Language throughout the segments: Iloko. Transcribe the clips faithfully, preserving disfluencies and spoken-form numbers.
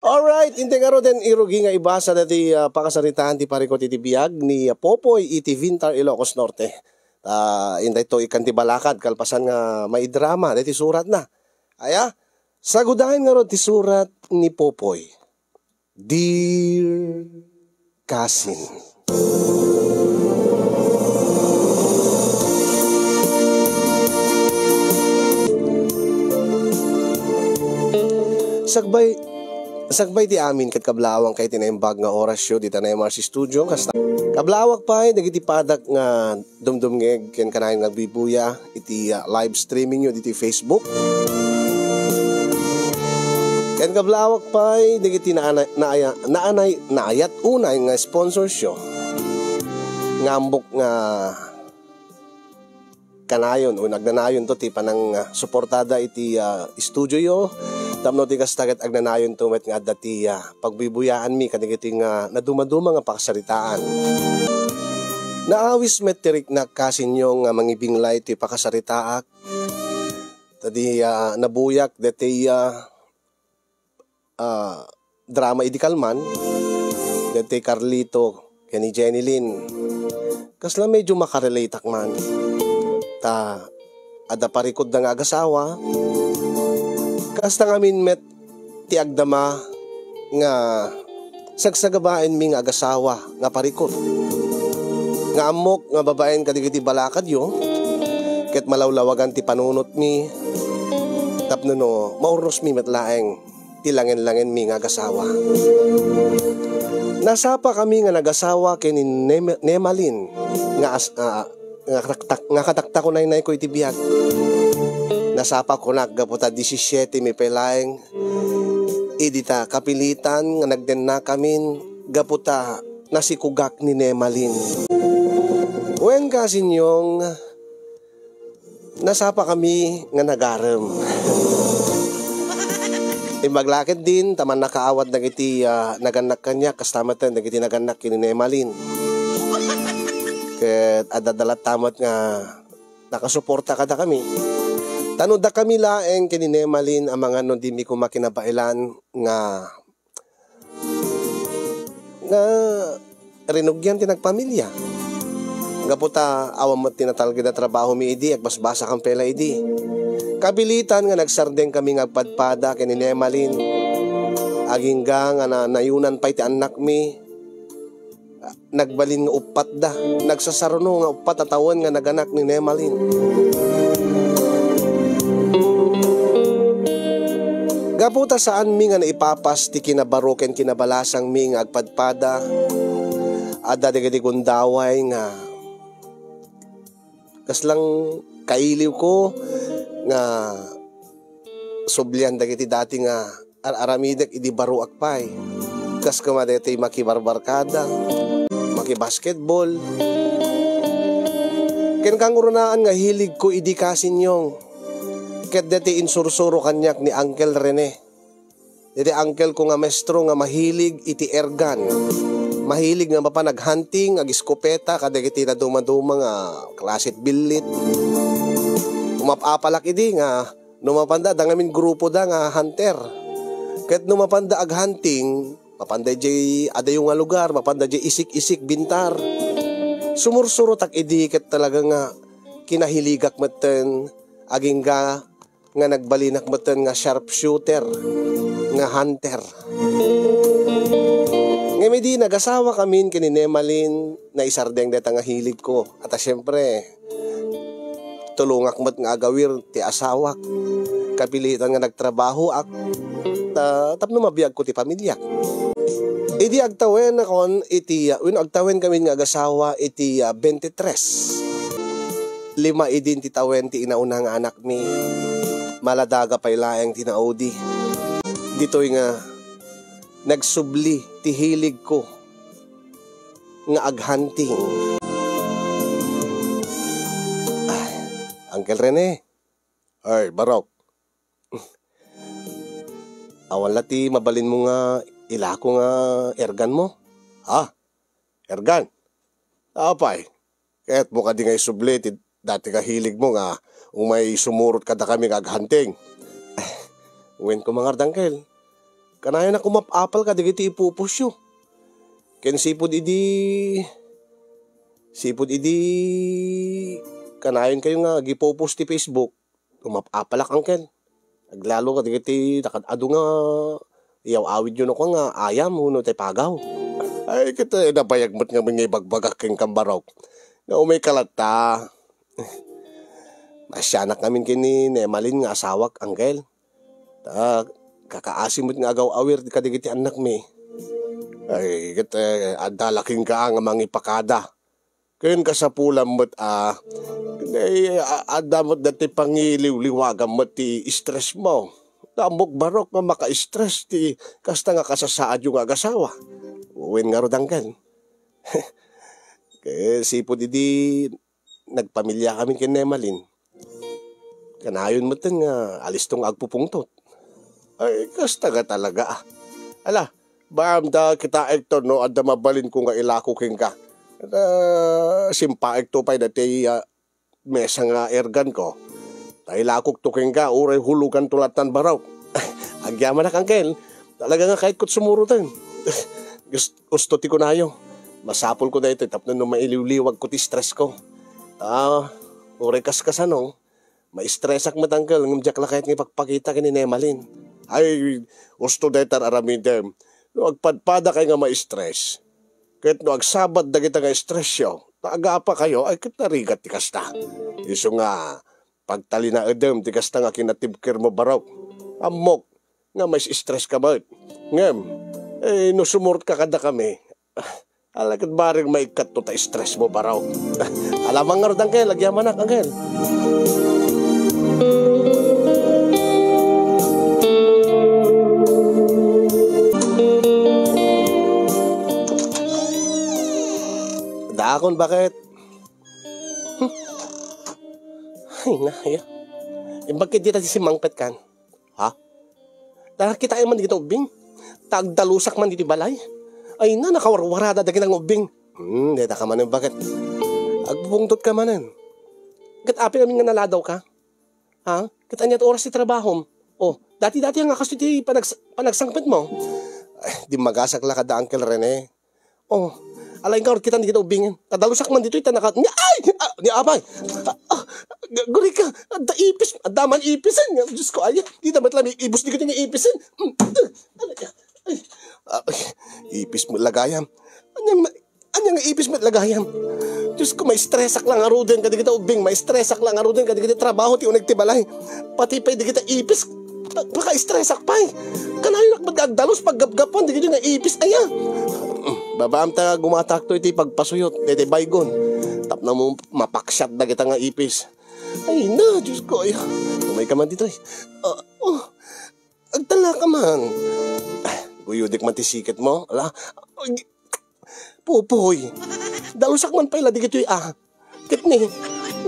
Alright, intay ngaruden irugi nga ibasa dati, ah, pakasaritaan ti parikut iti biag ni, ah, Popoy iti Vintar, Ilocos Norte. Ah, intay to ikkan ti balakad kalpasan nga maidrama dati suratna. Aya, sagudayen ngarud ti surat ni Popoy. Dear Cousin. Sakbay, sakbay ti amin ket kablawang kay ti naimbag nga orasyo dita Nemar's Studio. Kasta, kablawak pay dagiti padak nga dumdumngeg ken kanayon nga agbibuya iti, ah, live streaming yo diti Facebook. Ken kablawak pay dagiti naana-, naaya-, naanay-, naayat unay nga sponsorsyo nga ambok nga kanayon o agnanayon to ti panang, ah, suportada iti, ah, studio yo. Tapno ti kasta ket agnanayon to met nga adda ti, ah, pagbibuyaanmi kadagiti nga nadumaduma nga pakasaritaan. Naawis met ti riknak, kasinyo, nga mangibinglay ti pakasaritaak. Ta di, ah, nabuyak deti, ah, ah, drama idi kalman, deti Carlito ken ni Jenny Lynn. Kasla medyo makarelateak man. Ta adda parikutda nga agasawa. Kasta ngamin met ti agdama nga sagsagabaenmi nga agasawa nga parikut. Nga ammok nga babaen kadagiti balakadyo, ket malawlawagan ti panunotmi, tapno no maurnosmi met laeng ti langen-langenmi nga agasawa. Nasapakami nga nagasawa ken ni Nema-, Nemalin nga as-, ah, nga kataktak-, nga kataktakunaynayko iti biag. Nasapakonak gapu ta disisiete mi pay laeng idi ta kapilitan nga nagdennakamin gapu ta nasikugak ni Nemalin. Wen, kasinyong, nasapakami nga nagarem. Imbag la ketdin ta mannakaawat dagiti, ah, nagannak kaniak, kasta met dagiti nagannak ken ni Nemalin. Ket adda latta met nga nakasuporta kadakami. Ta no dakami laeng ken ni Nemalin, amangan no dimi koma kinabaelan nga nga rinugian ti nagpamilia. Gapu ta awan met ti natalged a trabahomi idi, agbasbasakan pay la idi. Kapilitan nga nagsardengkami nga agpadpada ken ni Nemalin. Agingga nga na-, nayunan pay ti annakmi. Nagbalin nga uppatda. Nagsasaruno nga uppat a tawen nga naganak ni Nemalin. Gapu ta saanmi nga naipapas ti kinabaro ken kinabalasangmi nga agpadpada, adda dagiti gundaway nga kaslang kailiwko nga sublian dagiti dati nga ar-aramidek idi baruak pay. Kas koma daytoy makibarbarkada, makibasketball. Ken kangrunaan nga hiligko idi kasinyong, ket daytoy insursuro kaniak ni Uncle Rene. Daytoy uncle ko nga maestro nga mahilig iti ergan. Mahilig nga mapan aghunting, agiskopeta, kadagiti nadumaduma nga klasit billit. Umap-apalak idi nga no mapanda, adda ngamin grupo da nga hunter. Ket no mapanda aghunting, mapanda idiay adayo nga lugar, mapanda idiay isik-isik, bintar. Sumursurotak idi ket talaga nga kinahiligak metten, agingga nga nagbalinak metten nga sharpshooter, nga hunter. Ngem idi nagasawakamin ken ni Nemalin, naisardeng dayta nga hiligko. Ata siempre, tulongak met nga agawir ti asawak. Kapilitan nga nagtrabahoak ta, tapno mabiagko ti pamiliak. Idi agtawenakon iti, wenno agtawenkamin nga agasawa iti, ah, twenty-three. Lima idin ti tawen ti inauna nga anakmi. Maladaga pay laeng ti naudi. Ditoy nga nagsubli ti hiligko nga aghunting. Ay, Uncle Rene. Ay, Barok. Awan la ti mabalinmo nga ilako nga erganmo? Ha? Ergan? Apay, kayatmo kadi nga isubli ti dati nga hiligmo nga umay sumurot kadakami nga aghunting? Wen ko, mangardangkel. Kanayon a kumap-apal kadagiti ipupusyo. Ken sipud idi, sipud idi kanayonkayo nga agipupos ti Facebook, kumap-apalak, angkel. Aglalo kadagiti nakad-adu nga iyaw-awidyo no kua nga ayam wenno ti pagaw. Ay, ket, eh, nabayag met ngamin nga ibagbagak kenka, Barok, nga umayka latta. Maasianak ngamin ken ni Nemalin nga asawak, angkel. Ta kakaasi met nga agaw-awir kadagiti annakmi. Ay, ket, eh, adda la kenka nga mangipakada. Ken kasapulan met a, ay, a-, adda met dati pangiliwliwagan met ti stress mo. Ta ammok, Barok, nga maka-stress ti kasta nga kasasaadyo nga agasawa. Wen ngarud, angkel. Ket sipud idi nagpamiliakami ken Nemalin, kanayon metten nga alisto nga agpupungtot. Ay, kasta nga talaga, ah. Ala, baam ta kitaekto no adda mabalinko nga ilako kenka. Ta simpaekto pay dati, ah, mesa nga erganko. Ta ilakokto kenka, uray huloganto lattan, Barok. Agyamanak, angkel. Talaga nga kayatko ti sumuroten. Gus-, usto ti kunayo. Masapulko daytoy tapno no mailiwliwagko ti stressko. Ta, uray kaskasano, maistresak met, angkel, ngem diak la kayat nga ipakpakita ken ni Nemalin. Ay, usto dayta aramidem. No agpadpadakay nga maistres, ket no agsabat dagita nga stressyo, ta agapakayo, ay ket narigat ti kasta. Isu nga, pagtalinaedem ti kasta nga kinatibkermo, Barok. Ammok nga mais-stress ka met. Ngem, eh, no sumurotka kadakami, ala ket bareng maikkatto ta stressmo, Barok. Ala man ngarud, angkel, agyamanak, angkel. Daakon, baket. Hmm. Ay, na, ya. Imbag ket dita ti simmangpet kan. Ha? Nakakitaem man dagiti ubbing. Ta agdalusak man ditoy balay. Ay na, nakawarwarada dagiti nga ubbing. Hmm, dayta ka manen, baket. Agpupungtot ka manen. Ket apay ngamin nga naladaw ka? Ha? Ket ania ti oras ti trabahom? Oh, dati-dati nga kastoy ti panags-, panagsangpet mo. Ay, dimmagasak la kada Uncle Rene. Oh, alay nga urkitan dagiti ubbingen. Kadalusak man ditoy, ta naka-, ni, ay! Ah, ni apay! Ah, ah, g-, gurika! Adda ipis! Adda man ipisen! Diyos ko, ay, di na met lang ibus di nga ipisen! Mm, ah, ay, ah, ay, ah, ay, ipis met la gayam. Anya nga ma-, anya nga ipis met la gayam? Diyos ko, maistresak lang ngaruden kadagiti ubbing, maistresak lang ngaruden kadagiti trabaho ti uneg ti balay. Pati pay dagiti ipis, Pa-, paka-stress-ak pay. Kanayon met agdalus paggapgapuan dagiti nga ipis aya. Babaam ta gumatakto iti pagpasuyot daytoy baygon. Tapno mo mapaksiat dagita nga ipis. Ay na, Diyos ko, ay. Umay ka man ditoy. Ah, oh. Agtala ka man. Ah, guyudik man ti siket mo. Ala. Ay, Pupoy, dalusak man pay la dagitoy a. Ket ni,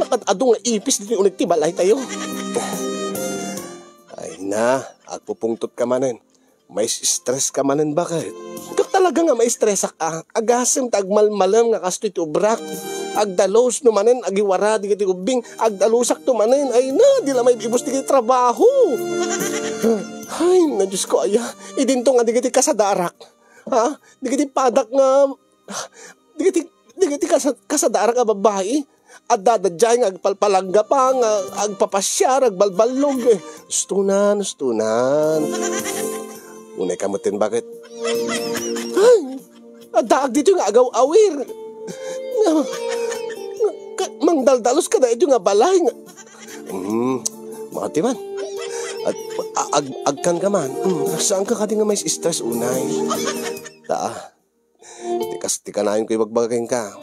nakad-adu nga ipis ditoy uneg ti balay tayo. Ay na, agpupungtot ka manen. Mais-stress ka manen, baket? Ket talaga nga maistresak a. Agasem ta agmalmalem nga kastoy ti ubrak. Agdalus no manen, agiwara dagiti ubbing. Agdalusak to manen. Ay na, di la maibibus dagiti trabaho. Ay na, Diyos ko, aya. Idinto nga dagiti kasadarak. Ha? Dagiti padak nga, dagiti, dagiti kasa-, kasadarak a babbai. Adda daydiay nga agpalpalanggapan, nga agpapasiar, agbalballog. Eh, ustonan, ustonan. Unay ka metten, baket? Ay, addaak ditoy nga agaw-awir. Nga, nga, ka-, mangdaldalus ka daytoy nga balay nga, hmm, makati man. At, a-, ag-, agkan ka man. Hmm, saan ka kadi nga mais-stress unay? Ta, ti kas-, ti kanayonko ibagbaga kenka.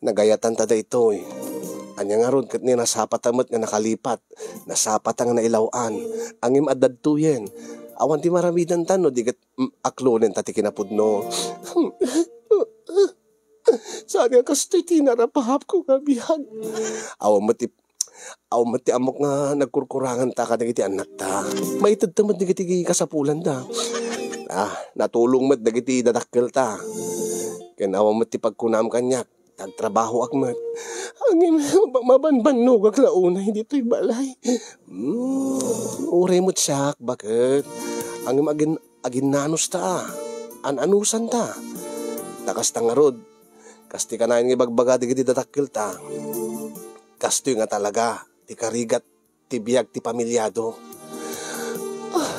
Nagayatan ta daytoy. Ania ngarud ket ni nasapata met nga nakalipat. Nasapata nga nailaw-an. Ngem adda ditoyen. Awan ti maramidanta no di ket, mm, aklonen ta ti kinapudno. Saan nga kastoy ti narapahapko nga biag? Awan met ti Awan met ti ammok nga nagkurkurangan ta kadagiti annakta. Maitedta met dagiti kasapulanda. Ah, natulong met dagiti dadakkelta. Ken awan met ti pagkunam kaniak, agtrabahoak met. Ngem ma-, mabanbannogak la unay ditoy balay. Hmm, uray met siak, baket. Ngem agin-, aginnanosta, an-anusanta. Ta kasta ngarud, kas ti kanayon nga ibagbaga dagiti dadakkelta, kastoy nga talaga ti karigat ti biag ti pamiliado. Ah,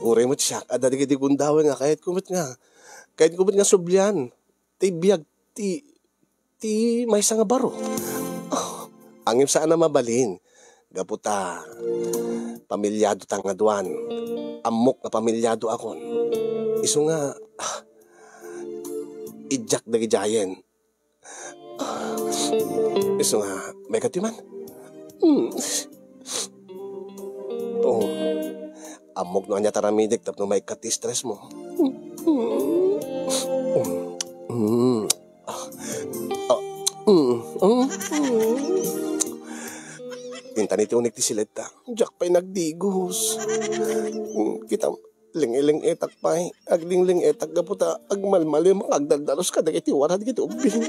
uray met siak, adda dagiti gundaway nga kayatko met nga, kayatko met nga sublian ti biag ti, ti maysa nga baro. Ah, ngem saan a mabalin, gapu ta pamiliado ta nga duan. Ammok nga pamiliado akon. Isu nga, ah, idiak dagidiayen. Ah, isu nga, maikatyo man. Hmm. Oh. Ammok no ania ti aramidek tapno maikkat ti stress mo. Hmm. Hmm. Ah. Ah. Hmm. Hmm. Intan iti unik ti siledta. Diak pay nagdigos. Hmm. Kita, ling-iling-etak pay. Agling-ling-etak gapu ta agmalmalimak nga agdaldalus kadagiti warad iti ubbing.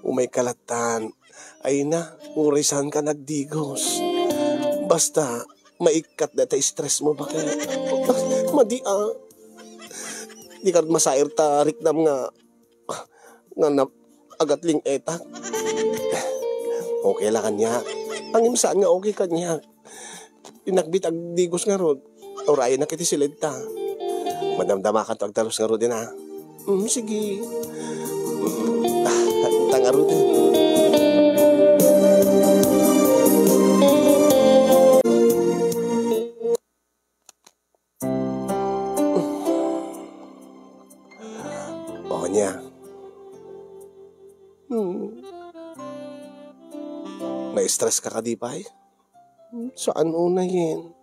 Umayka lattan. Ay na, uray saanka nagdigos. Basta, maikkat dayta stress mo, baket. Madi, ah. Di ka masair ta riknam nga, nga na, agatling-etak. Okay la kaniak. Ngem saan nga okay kaniak. Inakbit agdigos ngarud. Urayenak iti siledta. Madamdamakanto agtalus ngarud, ina. Mm, sige. Mm, ah, ta ngarud. O, ania? Hmm. Naistress ka kadi pay? Hmm, saan unayen?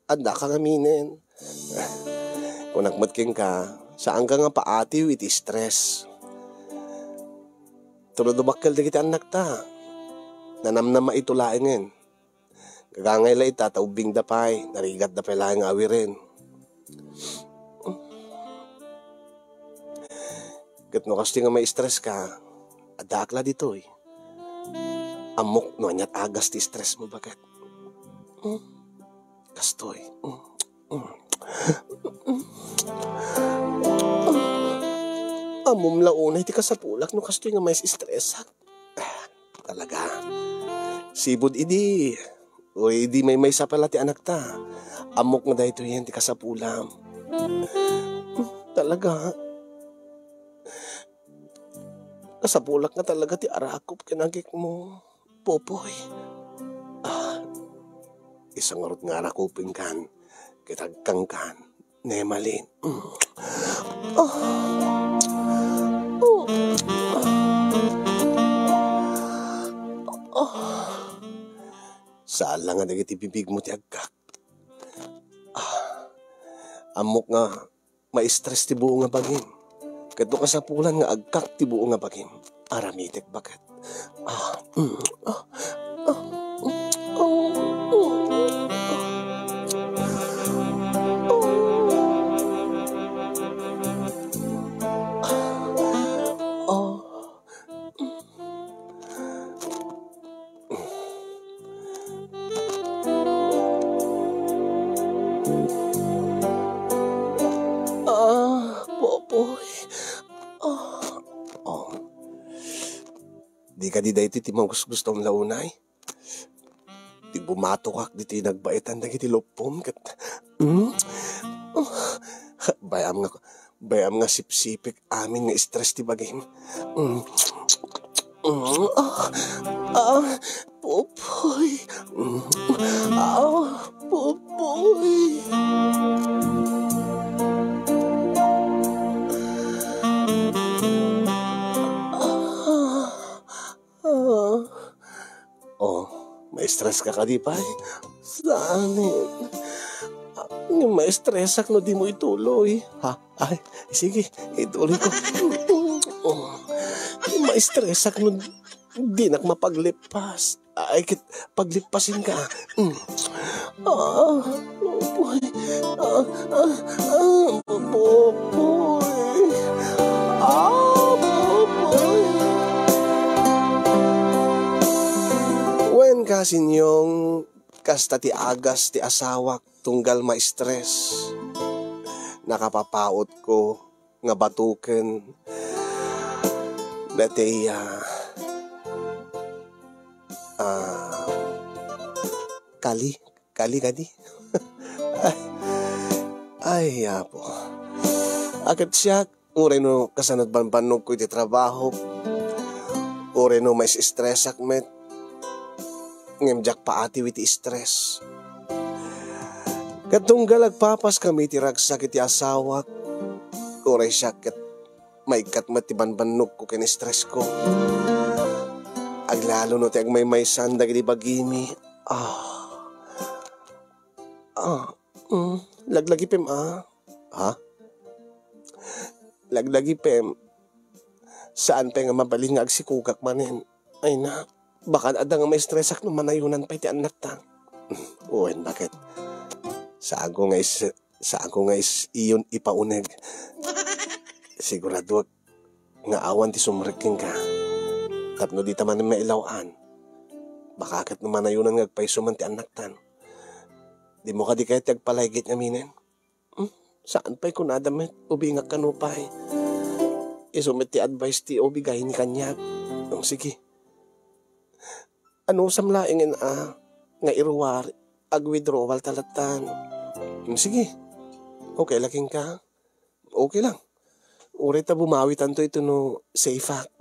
Addaka ngaminen. Kunak met kenka, saanka nga paatiw iti stress. Tulo dumakkel dagiti annakta. Nanamnama ito laengen. Gagangay la ita ta ubbingda pay, narigatda pay laeng nga awiren. Ket no kastoy nga ma-stress ka, addaak la ditoy. Ammok no aniat agas ti stress mo, baket. Hmm. Kastoy. Hmm. Hmm. Ammom la unay ti kasapulak no kastoy nga ma-stressak. Ah, talaga. Sipud idi, o idi maymaysa pay la ti anakta, ammok nga daytoyen ti kasapulam. Talaga. Kasapulak nga talaga ti arakop ken agikmo, Popoy. Ah, isu ngarud nga arakupenkan ket agkankan. Ne malin. Mm. Ah. Oh. Oh. Ah. Saan la nga dagiti bibigmo ti agkak. Ah. Ammok nga ma-stress ti buo nga bagim. Ket no kasapulan nga agkak ti buo nga bagim, aramidek baket. Ah, mm, ah, ah, mm, ah, mm, ah, ah. Ah, Popoy. Ah. Oh. Di kadi daytoy ti magusgustom la unay? Ti bumatokak ditoy nagbaetan dagiti luppom ket, hmm? Oh, bay-am nga, bay-am nga sipsipik amin nga stress ti bagim. Hmm. Hmm. Ah, ah, Popoy. Hmm. Ah, Popoy. Ah. Ah. Oh, ma-stress ka kadi pay? Saanen. Ah, ma-stressak no dimo ituloy. Ha? Ay, sige, ituloy ko. Oh, ma-stressak no dinak mapaglippas. Ay, ket paglippasen ka. Mm. Ah, Popoy. Ah, ah, ah, Popoy. Ah, Popoy. Wen ka, Sinyong, kasta ti agas ti asawak tunggal ma-stress. nakapapautko nga batuken daytoy, ah, ah, kali, kali kadi. Ay, ay, Apo. Aket siak, uray no kasano ti bambannogko iti trabaho, uray no mais-estresak met, ngem diak paatiw iti stress. Ket tunggal agpapas kami iti ragsak iti asawak, uray siak ket maikkat met ti bambannogko ken stressko. Aglalo no ti agmaymaysan dagiti bagimi. Ah. Ah. Mm. Laglagipem, ah. Ha? Laglagipem. Saan pay nga mabalin nga agsikugak manen? Ay na, baka adda nga maistresak no manayonan pay ti annakta. Wen, baket? Saanko nga is-, saanko nga is-, iyon ipauneg. Siguraduak nga awan ti sumrek kenka. Tapno dita manen mailaw-an. Baka ket no manayonan nga agpayso man ti annaktan. Dimo kadi kayat ti agpalaygit ngaminen? Hmm, saan pay kunada met, ubingak kano pay. Isu met ti advice ti ubigayni kaniak. Hmm, sige. Anusam laengen a nga iruar, ag-withdrawal ta lattan. Hmm, sige. Okay la kenka? Okay lang. Uray ta bumawitanto ito no safeak.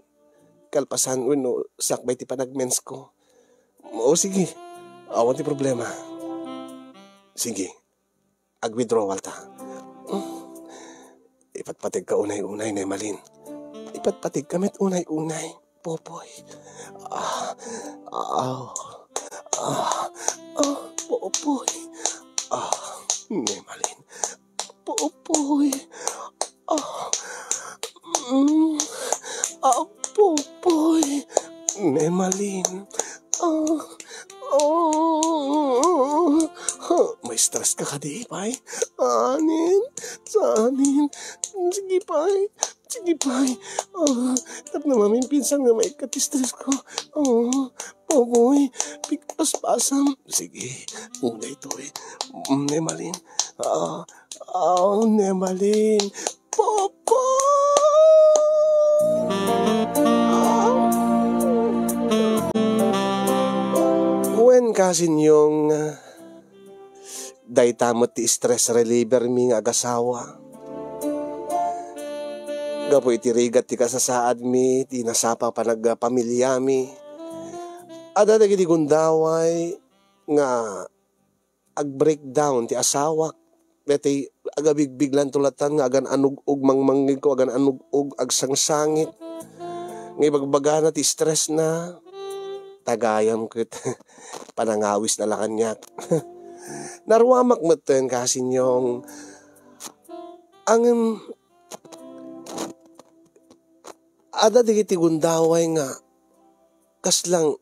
Kalpasan wenno sakbay ti panagmensko. O sige. Awan ti problema. Sige. Ag-withdrawal ta. Hmm. Ipatpategka unay-unay, Nemalin. Ipatpategka met unay-unay, Popoy. Ah, ah, ah, ah, Popoy. Ah, Nemalin. Popoy. Ah, mm, ah, Popoy. Nemalin. Ah, ah, ah, ma-stress ka kadi, pay? Anin? Saanin? Sige, pay. Sige, pay. Ah, tapno maminpinsan nga maikkat ti stress ko. Ah, Popoy, pigpaspasam. Sige, unay toy. Mm, Nemalin. Ah, ah, Nemalin. Popoy! Wen, Kasinyong, dayta met ti stress reliever mi nga agasawa. Gapu iti rigat ti kasasaadmi, ti nasapa panagpamilyami, adda dagiti gundaway nga ag-breakdown ti asawak. Daytoy agabigbiglanto lattan nga agan-anug-og mangmangngegko, agan-anug-og agsangsangit. Nga ibagbagana ti stress na, tagayam ket panangawis na la kaniak. Naruamak metten, Kasinyong. Ngem, adda dagiti gundaway nga kaslang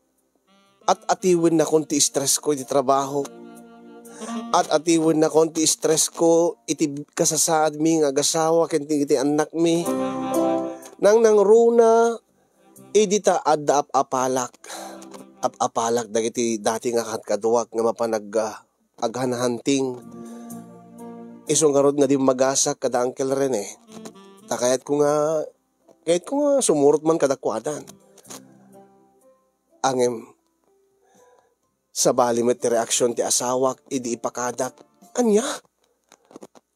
at-atiwennakon ti stress ko iti trabaho. At-atiwennakon ti stress ko iti kasasaadmi nga agasawa ken iti annakmi. Nangnangruna, idi ta adda ap-apalak. Ap-apalak dagiti dati nga kadkaduak nga mapan ag-, ah, aghanhanting. Isu ngarud nga dimmagasak kada Uncle Rene. Ta kayatko nga, kayatko nga sumurot man kadakuadan. Ngem, sabali met ti reaksion ti asawak idi ipakadak. Ania?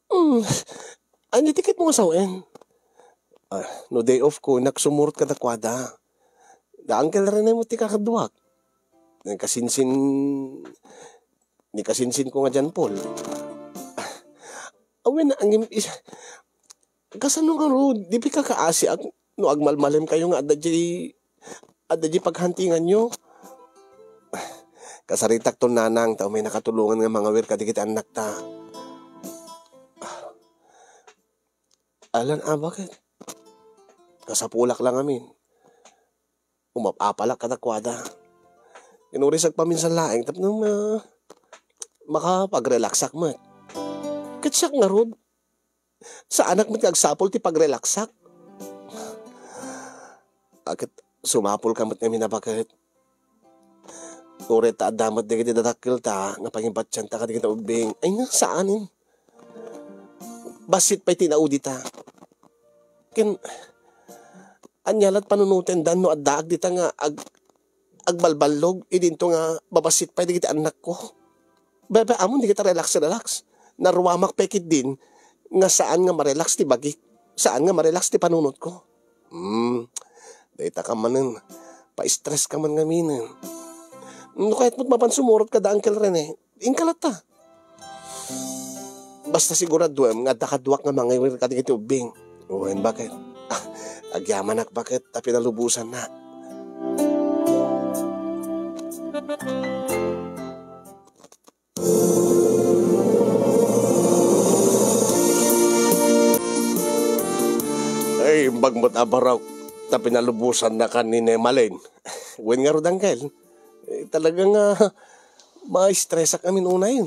Mm, ania ti kayatmo nga sawen? Ah, no day off ko, innak sumurot kadakuada. Da Uncle Rene met ti kakaduak. Nagkasinsin-, nikasinsin ko nga John Paul. Awen, ang im-, is-, kasano ngarud, di pay kakaasiak no agmalmalemkayo nga adda di, adda di paghantinganyo? Kasaritakton, nanang, ta umay nakatulongan nga mangawir kadagiti annakta. Alan, a, baket? Kasapulak lang amin. Umap-apalak kadakuada. Inuris agpaminsan laeng tapno ma-, makapag-relaxak met. Ket siak ngarud, saanak met nga agsapul ti pag-relaxak. Aket sumapul ka met ngamin a baket. Uray ta adda met dagiti dadakkelta nga pangimbatianta kadagiti ubbing. Ay nga, saanen. Bassit pay ti naudita. Ken, ania lat panunoten da no addaak dita nga ag-, agbalballog idinto nga babassit pay dagiti annakko? Bebe, amon dagita relax, relax. Naruamak pay ketdin nga saan nga ma-relax ti bagik. Saan nga ma-relax ti panunotko. Hmm, dayta ka manen. Pa-stress ka man ngaminen. No kayat mo't mapan sumurot kada Uncle Rene, inka latta. Basta siguraduem nga adda kaduak nga mangawir kadagiti ubbing. Wen, baket? Ah, agyamanak, baket, ta pinalubosanna. Ay, imbag met a barok, ta pinalubosannakan ni Nemalin. Wen ngarud, Uncle? Eh, talaga nga, ma-stressak amin unay.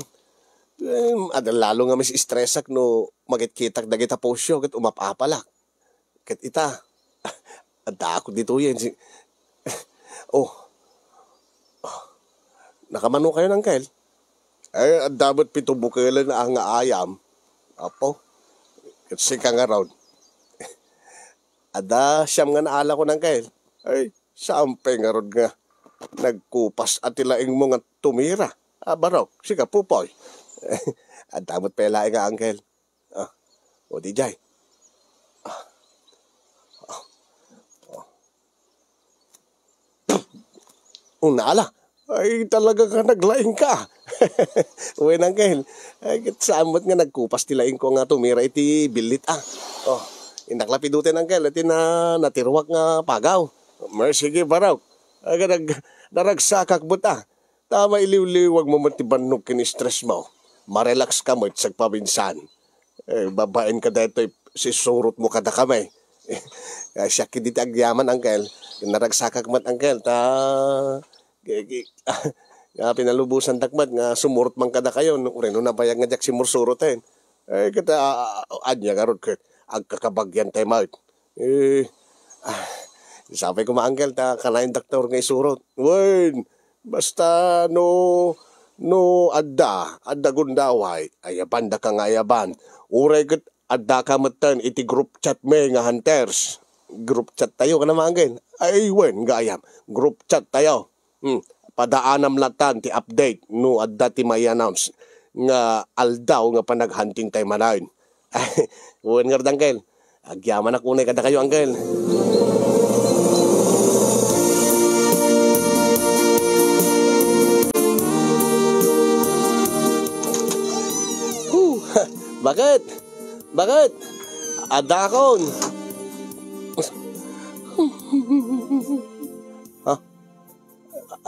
Em, adda lalo nga mas-stressak no makitkitak dagita pusyo ket umap-apalak. Ket ita, adda ako ditoyen. Si-, oh. Nakamano kayo, Uncle? Ay, adda met pito bukelen a nga ayam. Apo, ket sika ngarud. Adda siam nga naalakon, Uncle. Ay, saan pay ngarud nga nagkupas a ti laingmo nga tumira? Ah, barok, sika, Pupoy. Adda met pay laeng nga Uncle. Ah, o, di jay. Ah, ah, ah. Unala. Ay, talaga nga naglaing ka. Wen, Uncle. Ay, ket saan met nga nagkupas ti laingko nga tumira iti billit, ah. Oh, innak la piduten, Uncle, iti na-, natiruak nga pagaw. Mer, sige, barok. Ay, nag-, naragsakak met, ah. Ta mailiwliwag mo met ti bannok ken stress mo. Marelax ka met sagpaminsan. Eh, babaen ka daytoy, sisurot mo kadakami. Ay, siak diti agyaman, Uncle. Naragsakak met, Uncle, ta, ki-, ki-, nga pinalubosandak met nga sumurot man kadakayo, no, uray no nabayag nga diak simursuroten. Eh, ket, ah, ania ngarud ket agkakabagian tayo met. Eh, ah, sapay koma, Uncle, ta kanayon daktor nga isurot. Wen, basta no, no adda, adda gundaway, ayabandaka nga ayaban. Uray ket addaka metten iti group chat mi nga hunters. Group chat tayo, kanama, Uncle? Ay, wen, nga ayam. Group chat tayo. Hmm, padaanam latan ti update no adda ti mai-announce nga aldaw nga panaghunting tayo manen. Wen ngarud, Uncle. Agyamanak unay kadakayo, Uncle. Huh, baket? Baket? Adakon. Ha?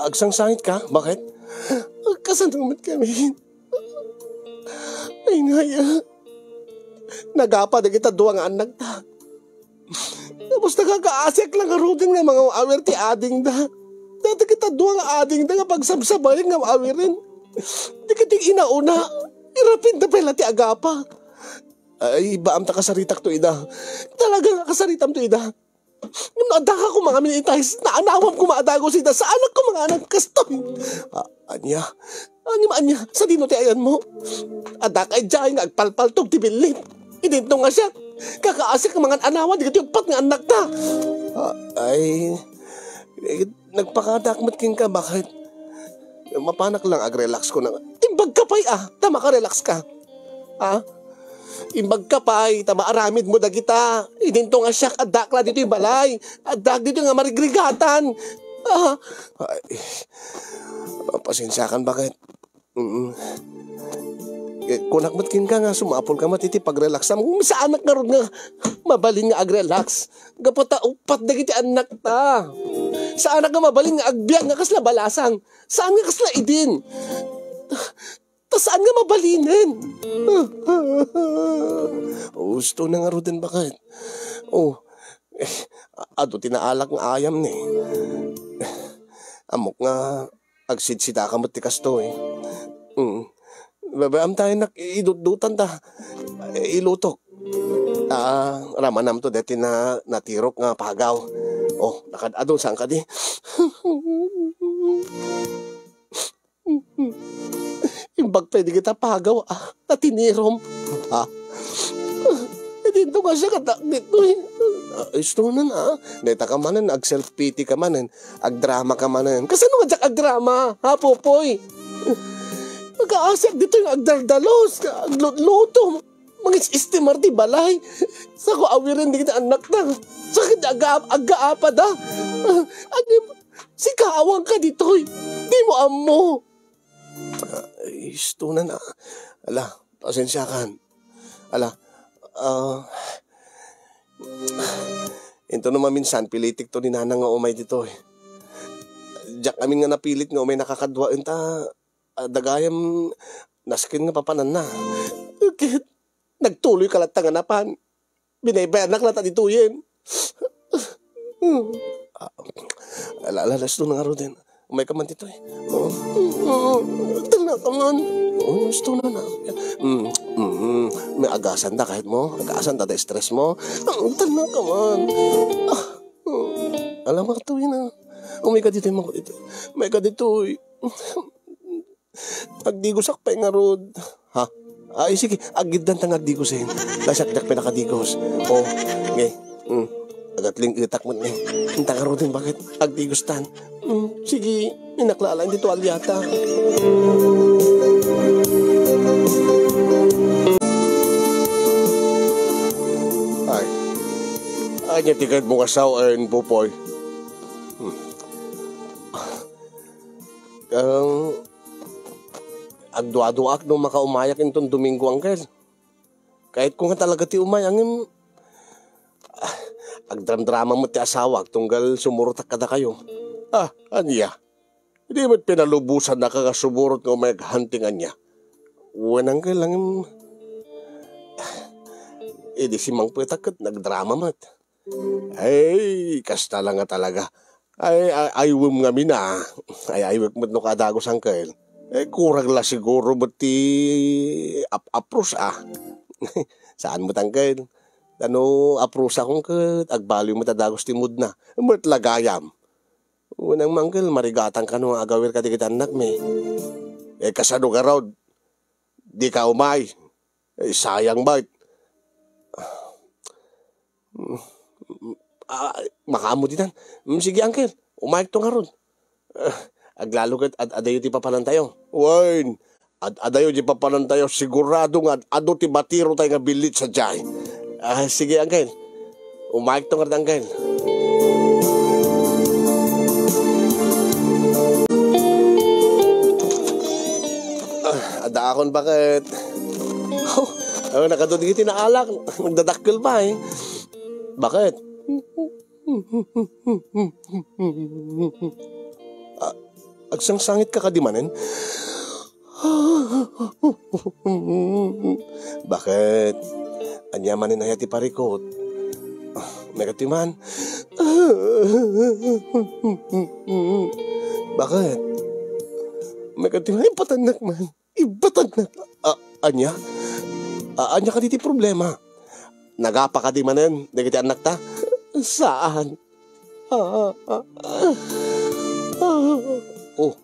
Agsangsangit ka? Baket? Agkasano met kami? Ay, naya. Nagapa dagita dua nga annakta. Tapos nakakaasiak lang ngaruden nga mangawawir ti adingda. Dagita dua nga adingda nga pagsabsabayan nga awiren. Dagiti inauna, irapidda pay la ti agapa. Ay, baam ta kasaritak to ida. Talaga nga kasaritam to ida. Ngem no addaka koma ngamin itay, naanawam koma a dagus ida, saanak koma nga anak kastoy. A-, ania? Ngem ania, sadino ti ayanmo? Addaka idiay nga agpalpaltog ti billit. Idinto nga siak, kakaasiak nga mangan-anawa dagiti uppat nga annakta. A-, ay, eh, nagpakaadaak met kenka, baket? Mapanak lang agrelax ko na. Imbagka pay, ah, ta makarelax ka. Ha? Imbagka pay, ta maaramidmo dagita. Idinto nga siak, addak la ditoy balay. Addak ditoy nga marigrigatan. Ah. Ay, pasensiakan, baket? Mm. Eh, kunak met kenka nga sumapulka met iti pagrelaxam. Saanak ngarud nga mabalin nga agrelax. Gapu ta uppat dagiti annakta. Saanak nga mabalin nga agbiag nga kasla balasang. Saan nga kasla idin. Ta saan nga mabalinen? Usto na ngaruden, baket? Oh, eh, adu ti naalak nga ayam ni. Ammok nga agsidsida ka met ti kastoy. Mm. Babaam tayo nak idutdutan ta. Ilutok. Ah, ramanam to deti na natirok nga pagaw. Oh, nakad-adu, saan ka di? Imbag pay dagita pagaw, ah, ta tinirom. Ah. Nga siya katak ditoy. Ah, istonan, ah. Deta ka manen, ag-self-pity ka manen, agdrama ka manen. Kasano nga diak agdrama, ha, Popoy? Nagaasiak ditoy nga agdaldalos, aglutluto. Mangis-istimar ti balay. Sako awiren dagiti annakta. Sakit aga-, agaapada. Ah, agim-, sika awan ka ditoy. Di mo ammo. Ah, istonan, ah. Ala, pasensiakan. Ala, ah, into no maminsan, pilitik to ni Nanang nga umay ditoy. Diak amin nga napilit nga umay nakakaduaen ta, ah, dagayam nasken nga papananna. Ket nagtuloy ka latta nga napan. Binaybayanak latta ditoyen. Ah, ala, ala, ala, istonan ngaruden. Umay ka man ditoy. Oh, oh, tala ka man. Oh, istonan na. Mm, mm, mm. May agasan da kahit mo. Agasan da, da stress mo. Oh, tala ka man. Ah, oh. Alam mo, tuwi na. Umay ka ditoy, mako ditoy. Umay ka ditoy. Agdigosak pay ngarud. Ha? Ay, sige, agiddan ta nga agdigosen. Nasiak diak pinakadigos. Oh, okay. Mm. Agatling etak mo ni. Inta ngaruden baket. Agdigos tan. Mm, sige, inaklala, hindi to alyata. Ay. Ay, niya tikad mo kasaw, ay, Popoy. Hmm. Ang agduaduaak no makaumayak inton Domingo, Angkel. Kayatko nga talaga ti umay, ngem, ah, agdramdrama met ti asawak tunggal sumurotak kadakayo. Ah, ania? Idi met pinalubosan naka nga sumurot nga umay aghunting ania? Wen, Angkel, ngem, ah, idi simangpetak ket nagdrama met. Ay, kasta la nga talaga. Ay, ay, aywem ngamin a. Ay, aywek met no kaadagos, Angkel. Eh, kurang la siguro met ti ap-, apros a. Saan met, Angkel? Ta no aprosakon ket agbaliw met a dagos ti mood na. Met la gayam. Wen, Angkel, marigatan kano nga agawir kadagiti annakmi. Eh, kasano garud? Dika umay. Eh, sayang met. Ah, makaammo ditan. Mm, sige, Angkel. Umayekto ngarud. Ah, aglalo ket ad-adayo ti papanantayo. Wen, ad-adayo ti papanantayo. Sigurado nga ad-adu ti batirotay nga billit sadiay. Ah, sige, Angkel. Umayekto ngarud, Angkel. Ah, addaakon baket. Oh, oh, nakadudgi ti naalak. Nagdadakkel pay. Baket? Ah, agsangsangitka kadi manen? Baket? Ania manen aya ti parikut? Umayka ti man. Baket? Umayka ti man. Ipatannak man. Ibatannak. Ah, ania? Ah, ania kadi ti problema? Nagapa kadi manen dagiti annakta? Saan. Ah, ah, ah, ah. Oh,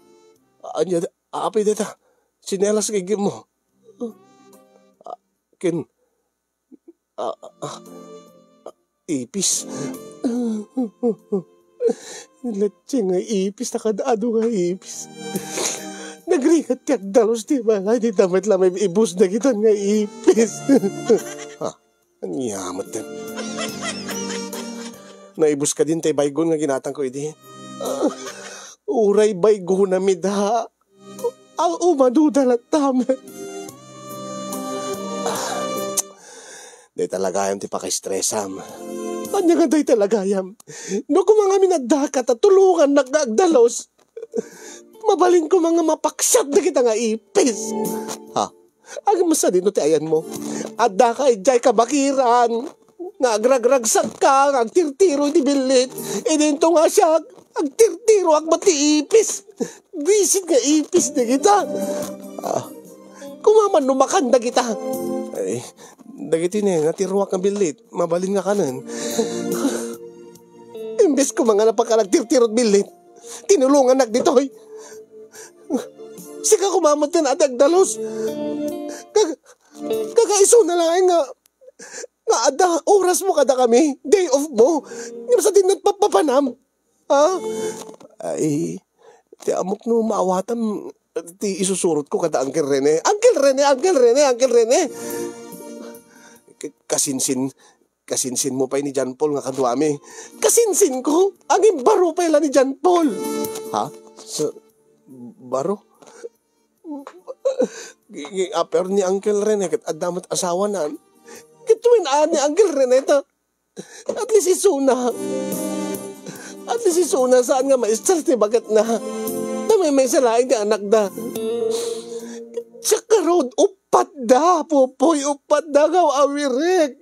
ania da-, apay dayta? Sinelas nga iggimmo. Ah, ken, ah, ah, ah, ipis. Laeng nga ipis, ta kad-adu nga ipis. Nagrigat ti agdalus ti balay, dita met la maibus dagitan nga ipis. Ha? Ania met dayta? Naibus kadin tay baygon nga ginatangko idi? Ah, uray baygona met da. Ah, umaduda latta met. Ah, dayta la gayam ti pakaistresam. Ania nga dayta la gayam? No koma ngamin addaka ta tulongannak nga agdalus, mabalin koma nga mapaksiat dagita nga ipis. Ha? Agmasa dino ti ayanmo? Addaka idiay kabakiran nga agragragsakka nga agtirtiro iti billit. Idinto nga siak, agtirtiroak met ti ipis. Bisit nga ipis dagita. Ah, kumaman no makan dagita. Ay, dagiti ne, natiroak nga billit. Mabalin nga kanen. Imbes koma nga napakan agtirtirot billit, tinulongannak ditoy. Sika koma met ti agdalus. Kag-, kagaisuna laeng nga nga adda orasmo kadakami, day off mo, ngem sadin met pappapanam. Ha? Ay, ti ammok no maawatam ti isusurotko kada Uncle Rene. Uncle Rene, Uncle Rene, Uncle Rene! K-, kasinsin, kasinsin mo pay ni John Paul nga kaduami. Kasinsin ko, agin baro pay la ni John Paul. Ha? Sa, baro? Gi-, gi-, aper ni Uncle Rene, ket adda met asawanan. Ket wen-an ni Uncle Rene ta, at least isuna. At least isuna, saan nga maestar ti baketna. Ta maymaysa laeng ti anakda. Siak ngarud, uppat da, Popoy, uppat da, agaw-awirek.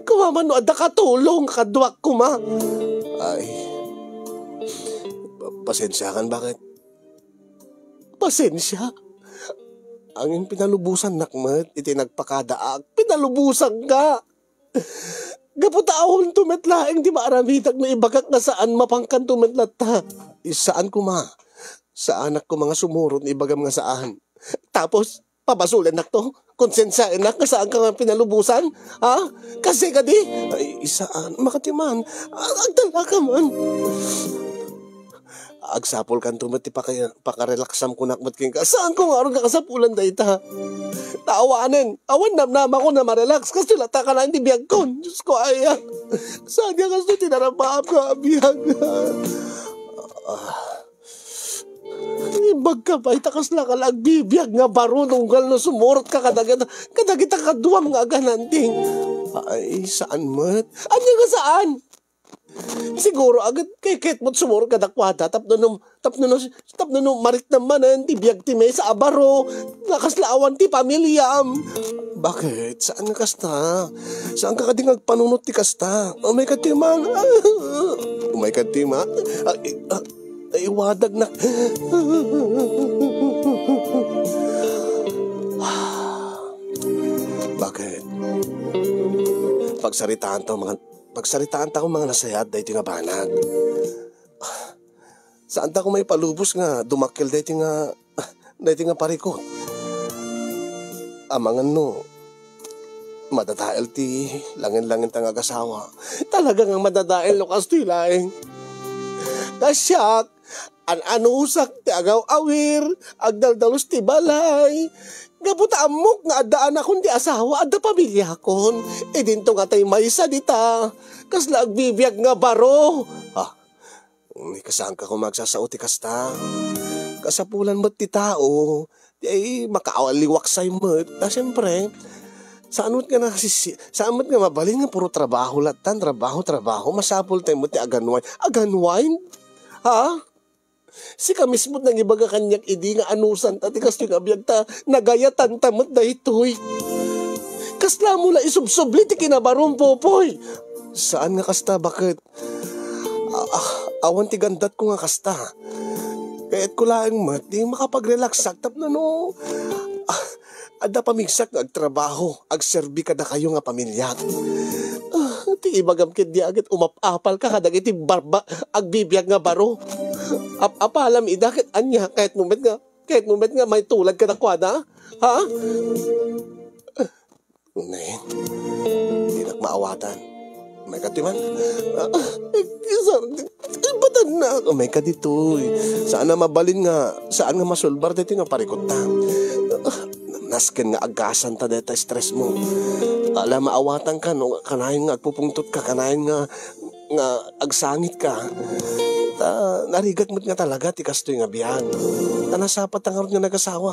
Koma man no adda katulong kaduak koma. Ay, pa-, pasensiakan, baket. Pasensia. Angin pinalubosannak met iti nagpakadaak. Pinalubosanka. Gapu ta awanto met laeng ti maaramidak no ibagak nga saan, mapankanto met latta. Saan koma. Saanak koma nga sumurot no ibagam nga saan. Tapos, pabasolennakto? Konsensiaennak nga saanka nga pinalubosan? Ha? Kasi kadi? Ay, saan. Makatiman. Agdalaka man. Agsapulkanto met ti paka-, pakarelaksam kunak met kenka. Saanko ngarud nga kasapulan dayta? Ta awanen, awan namnamako nga marelax. Kastoy latta kanayon ti biagkon. Diosko aya. Saan nga kastoy ti narabbaam nga biag? Ah. Imbagka pay ta kaslaka la agbibiag nga baro, tunggal no sumurotka kadagita, kadagita kaduam nga agananting. Ay, saan met? Ania nga saan? Siguro, agat kay ket met sumurot kadakuada tapno no, tapno no, tapno no mariknam manen ti biag ti maysa a baro, nga kasla awan ti pamiliam. Baket? Saan nga kasta? Saanka kadi nga agpanunot ti kasta? Umayka ti man. Umayka ti man. Ay, ah, ay, iwadagnak. Baket? Pagsaritaantayo, mga, pagsaritaantayo, mga nasayaat daytoy nga banag. Saantayo maipalubos nga dumakkel daytoy nga, daytoy nga parikut. Amangan no madadael ti langen-langenta nga agasawa. Talaga nga madadael no kastoy laeng. Ta siak, an-anusak ti agaw-awir, agdaldalus ti balay. Gapu ta ammok nga adda anakon ti asawa, adda pamiliakon. Idinto nga tay maysa dita. Kasla agbibiag nga baro. Ah, Ni kasaanka koma agsasao ti kasta. Kasapulan met ti tao, ti ay makaaliwaksay met. Ta siempre, saan met nga nasisi-, saan met nga mabalin nga puro trabaho lattan, trabaho, trabaho. Masapul tayo met ti aganway. Aganway? Ha? Sika mismo nangibaga kaniak idi nga anusanta ti kastoy nga biag ta nagayatanta met daytoy. Kasla mo la isubsubli ti kinabarom, Popoy. Saan nga kasta, baket? Ah, ah, awan ti gandatko nga kasta. Kayatko laeng met ti makapagrelaksak tapno no, ah, adda pamigsak nga agtrabaho, agserbi kadakayo nga pamiliak. Ah, ti ibagam ketdi a ket umap-apalka kadagiti barba-, agbibiag nga baro. Ap-apalam ida ket ania, kayatmo met nga, kayatmo met nga maitulad kadakuada? Ha? Ne, dinak maawatan. Umayka ti man. Ah, ah, saan, ibatannak. Umayka ditoy. Saan a mabalin nga, saan nga masulbar daytoy nga parikutta. Ah, nasken nga agasanta dayta stress mo. Ala, maawatanka no kanayon nga agpupungtotka, kanayon nga, nga agsangitka. Ta, narigat met nga talaga ti kastoy nga biag. Ta, nasapata ngarud nga nagasawa.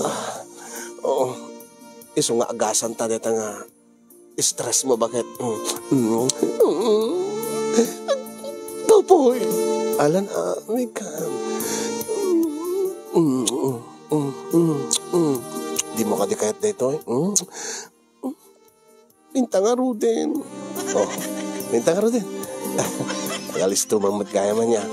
Ah, oo. Isu nga agasanta dayta nga stress mo, baket? Mm. Mm. Mm. Popoy! Alan, ah, may ka. Mm, mm, mm, mm, mm. Di mo kadi kayat daytoy? Mm. Minta ngaruden. Oh, minta ngaruden. Nagalisto man met gayam ania.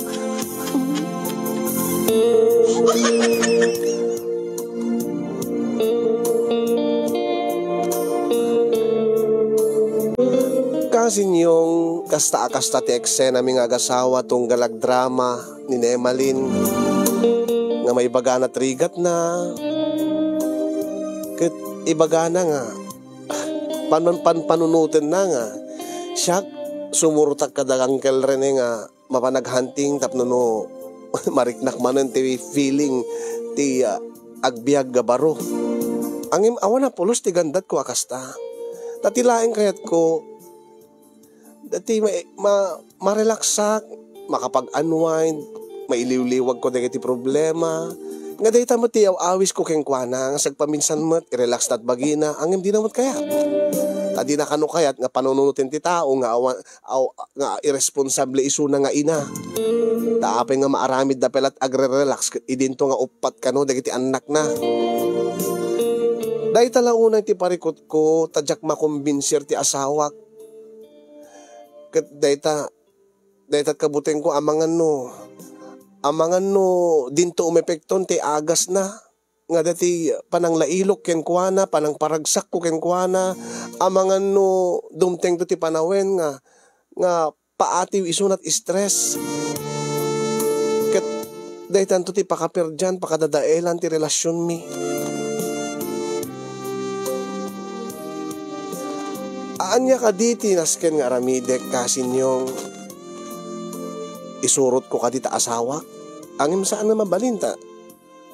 Kasinyong, kasta a kasta ti eksenami nga agasawa tunggal agdrama ni Nemalin nga maibagana ti rigatna ket ibagana nga pan-, pan-, panunotenna nga, siak, sumurtak kada Uncle Rene nga mapan aghunting tapno no mariknak manen ti feeling ti, ah, agbiag nga baro. Ngem awan a pulos ti gandatko a kasta. Ta ti laeng kayatko, dati ma-, ma-, marelaksak, makapag-unwind, mailiwliwagko dagiti problema. Nga dayta met ti aw-awisko kenkuana, nga sagpaminsan met, i-relax ta ti bagina, ngem dina met kayat. Ta dina kano kayat nga panununoten ti tao nga awan, aw-, nga irresponsable isuna nga ina. Ta apay nga maaramidda pay la't agre-relax ket idinto nga uppat kano dagiti annakna. Dayta la unay ti parikutko, ta diak makombinsir ti asawak. Ket dayta, dayta kabutengko amangan no, amangan no dinto umepekton ti agasna, nga dati pananglailok kenkuana, panangparagsakko kenkuana, amangan no dumtengto ti panawen nga, nga paatiw isunat stress. Ket daytanto ti pakaperdian, pakadadaelan ti relasionmi. Ania kadi ti nasken nga aramidek, kasinyong? Isurotko kadi ta asawak? Ngem saan a mabalin ta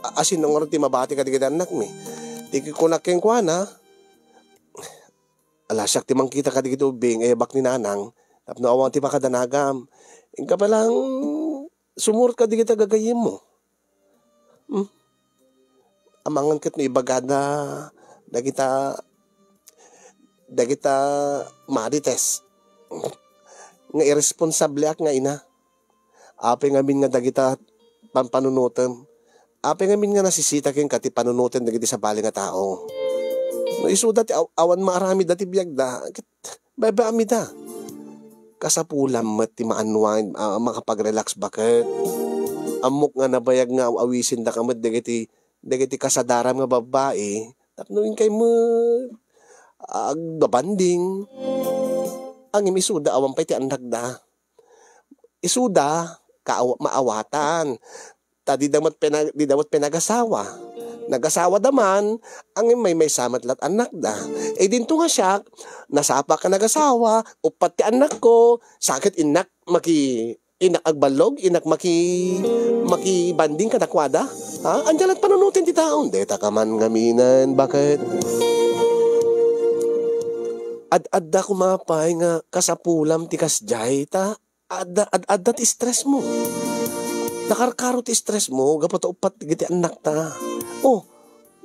a-, asin ngarud ti mabati kadagiti annakmi? Ti kunak kenkuana, ala, siak ti mangkita kadagiti ubbing, ayabak ni nanang, tapno awan ti makadanagam. Inka pay lang sumurot kadagiti gagayyemmo. Hmm? Amangan ket no ibagada dagita, dagita marites nga irresponsableak nga ina. Apay ngamin nga dagita panpanunotem? Apay ngamin nga nasisita kenka ti panunoten dagiti sabali nga tao? No isuda ti aw-, awan maaramid dati biagda, ket baybay-amida. Kasapulam met ti ma-unwind, a, makapag-relax baket. Ammok nga nabayag nga aw-awisendaka met dagiti, dagiti kasadaram nga babbai, tapno inkay met agbabanding. Ngem isuda awan pay ti annakda. Isuda, kaaw-, maawatan. Ta dida met pina-, dida met pinagasawa. Nagasawada man, ngem maymaysa met la't annakda. Idinto nga siak, nasapak a nagasawa, uppat ti annakko, sa ket innak maki-, innak agballog, innak maki-, makibanding kadakuada. Ha? Ania la't panunoten ti tao? Dayta ka man ngaminen, baket? Ad-adda koma pay nga kasapulam ti kasdiay, ta adda, ad-, adda ti stressmo. Nakarkaro ti stressmo gapu ta uppat dagiti annakta. Oh,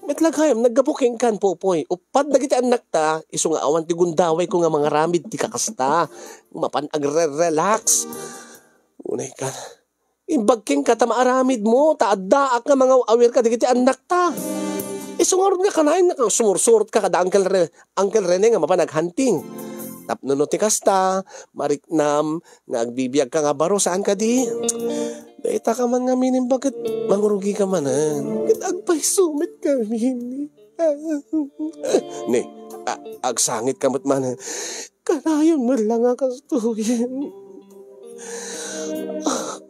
met la gayam, naggapu kenkan, Popoy. Uppat dagiti annakta, isu nga awan ti gundawayko nga mangaramid ti kakasta. Mapan agre-relax. Unay ka. Imbag kenka ta maaramidmo, ta addaak nga mangaw-awir kadagiti annakta. Isu ngarud nga kanayon nga sumursurot ka kada Uncle Re-, Uncle Rene nga mapan aghunting. Tapno no ti kasta, mariknam nga agbibiag ka nga baro, saan kadi? Dayta ka man ngamin imbag ket mangurugi ka manen. Ket agpayso met ngamin. Ne, a-, agsangit ka met manen. Kanayon met la nga kastoyen.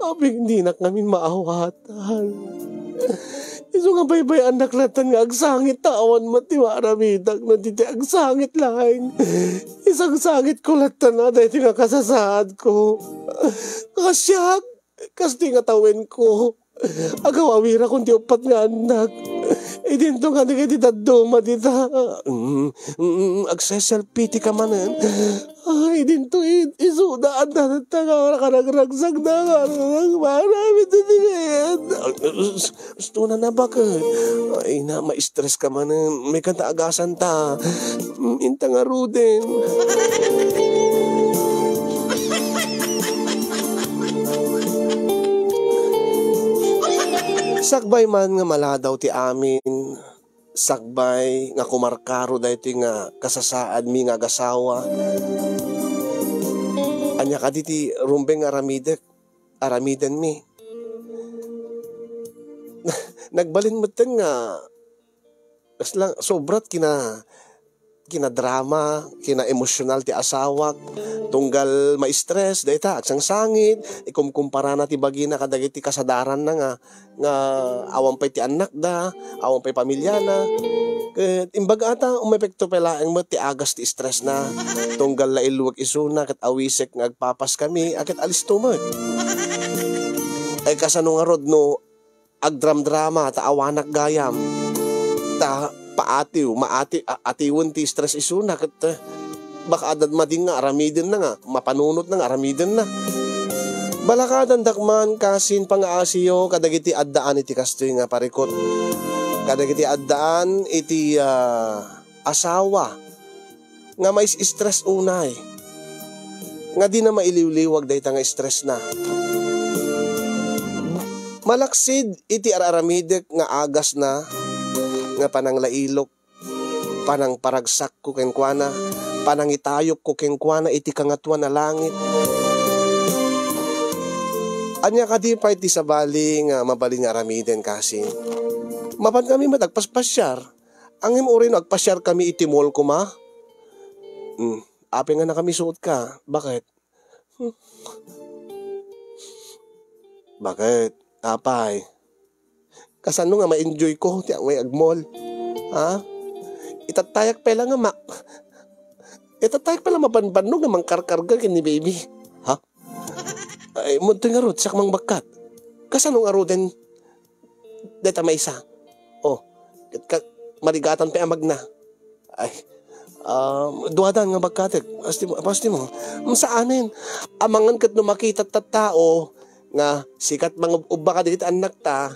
Apay dinak ngamin maawatan. Isu nga baybay-annak lattan nga agsangit ta awan met ti maaramidak no di ti agsangit laeng. Isangsangitko lattan a daytoy nga kasasaadko. Kasiak, kastoy nga tawenko. Agaw-awirakon ti uppat nga annak. Idinto nga dagiti dadduma dita. Mm, mm, agse-self-pity ka manen. Ay, idinto i-, isuda, adda ta nga karagragsakda, nga karagragmana, iti kayat. Gusto na nabaket. Ay, na, ma-stress ka manen. May kanta agasan ta. Mm, inta nga ruden. Sakbay man nga maladaw ti amin, sakbay nga kumarkaro daytoy nga kasasaadmi nga agasawa. Ania kadi ti rumbeng nga aramidek, aramidenmi? Nagbalin metten nga kasla sobrat kina-, kinadrama, kinaemosyonal ti asawak. Tunggal ma-stress, dayta, agsangsangit, ikumkumparana ti bagina kadagiti kasadaranna nga, nga awan pay ti annakda, awan pay pamilyana. Ket imbaga ta, umepekto pay laeng met ti agas ti stressna. Tunggal la illuek isuna ket awisek nga agpapaskami, a ket alisto met. Ay, kasano ngarud no agdramdrama ta awanak gayam? Ta paatiw, maati-, a-, atiwen ti stress isuna ket, eh, baka adda madi nga aramidenna nga, mapanunotna nga aramidenna. Balakadandak man, kasin, pangaasiyo kadagiti addaan iti kastoy nga parikut. Kadagiti addaan iti, ah, asawa nga mais-stress unay, nga dina mailiwliwag dayta nga stressna. Malaksid iti ar-aramidek nga agasna, nga pananglailok, panangparagsakko kenkuana, panangitayokko kenkuana iti kangatoan a langit. Ania kadi pay ti sabali nga mabalin nga aramiden, kasin? Mapan kami met agpaspasiar. Ngem uray no agpasiar kami iti mall koma? Hmm, apay nga nakamisuot ka? Bakit? Hmm. Bakit? Apay? Kasano nga ma-enjoy ko ti angay agmall? Ha? Itattayak pay la nga ma-, itattayak pay la mabanbannog nga mangkarkarga ken ni baby. Ha? Ay, mudtoy ngarud, siak mangbakkat. Kasano ngaruden dayta maysa? Oh, ket ka-, marigatan pay amagna. Ay, um, duadan nga bagkatek. Pasti mo, pasti mo. Mm, saanen. Amangan ket no makita tattao nga sikat mangub-ubba kadagiti annakta,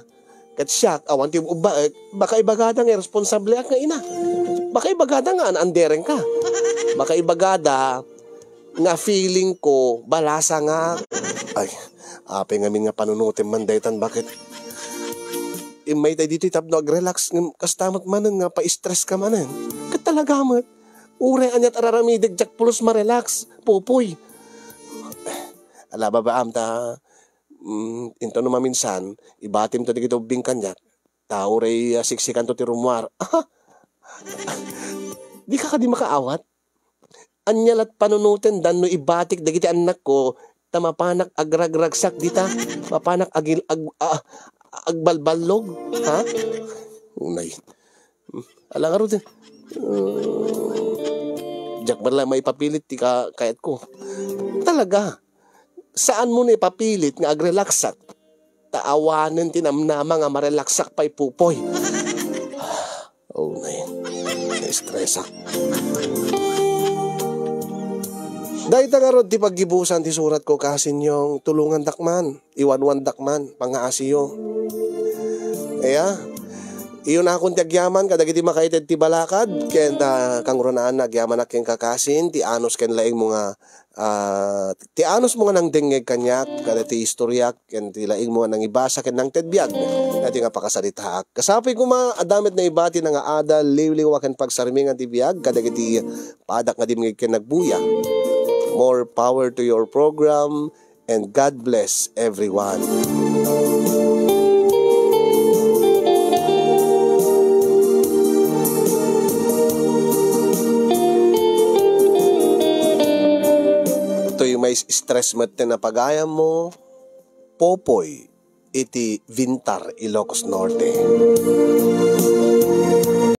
ket siak, awan ti ub-ubbaek, baka ibagada nga irresponsableak nga ina. Baka ibagada nga an-anderengka. Baka ibagada nga feeling ko, balasa nga. Ay, apay ngamin nga panunutem man daytan, bakit? Immay tay ditoy tapno agrelax, ngem kasta met manen nga pa-stress ka manen. Ket talaga met, uray aniat araramidek, diak pulos marelax, pupoy. Ala, babaam ta, mm, into no maminsan, ibatim to dagiti ubbing kaniak. Ta uray, ah, siksikanto ti rummuar. Aha! Dika kadi makaawat? Ania lat panunoten danno ibatik dagiti annakko ta mapanak agragragsak dita, mapanak agil-, ag-, ah, agbalballog, ha? Unay. Ala ngarud, eh. Diak man la maipapilit ti ka-, kayatko. Talaga, saan mo na ipapilit nga agrelaksak? Ta awanen ti namnama nga marelaksak pay, pupoy. Oh, nay, na-stressak. Dayta ngarud ti paggibusan ti suratko, kasinyong, tulongandak man, iwanwandak man, pangaasiyo. Aya, iyunakon ti agyaman kadagiti makaited ti balakad, ken, ah, kangrunaan, agyamanak kenka, kasin, ti anus ken laingmo nga, ah, ti anusmo nga nangdengngeg kaniak, kadagiti istoriak, ken ti laingmo nga nangibasa ken nangted biag, daytoy nga pakasaritaak. Kasapuy koma, adda met naibati nga adal, liwliwa ken pagsarmingan ti biag, kadagiti padak nga dimngeg ken nagbuya. More power to your program, and God bless everyone. Toy mais-stress met ti napagayammo, Popoy iti Vintar, Ilocos Norte.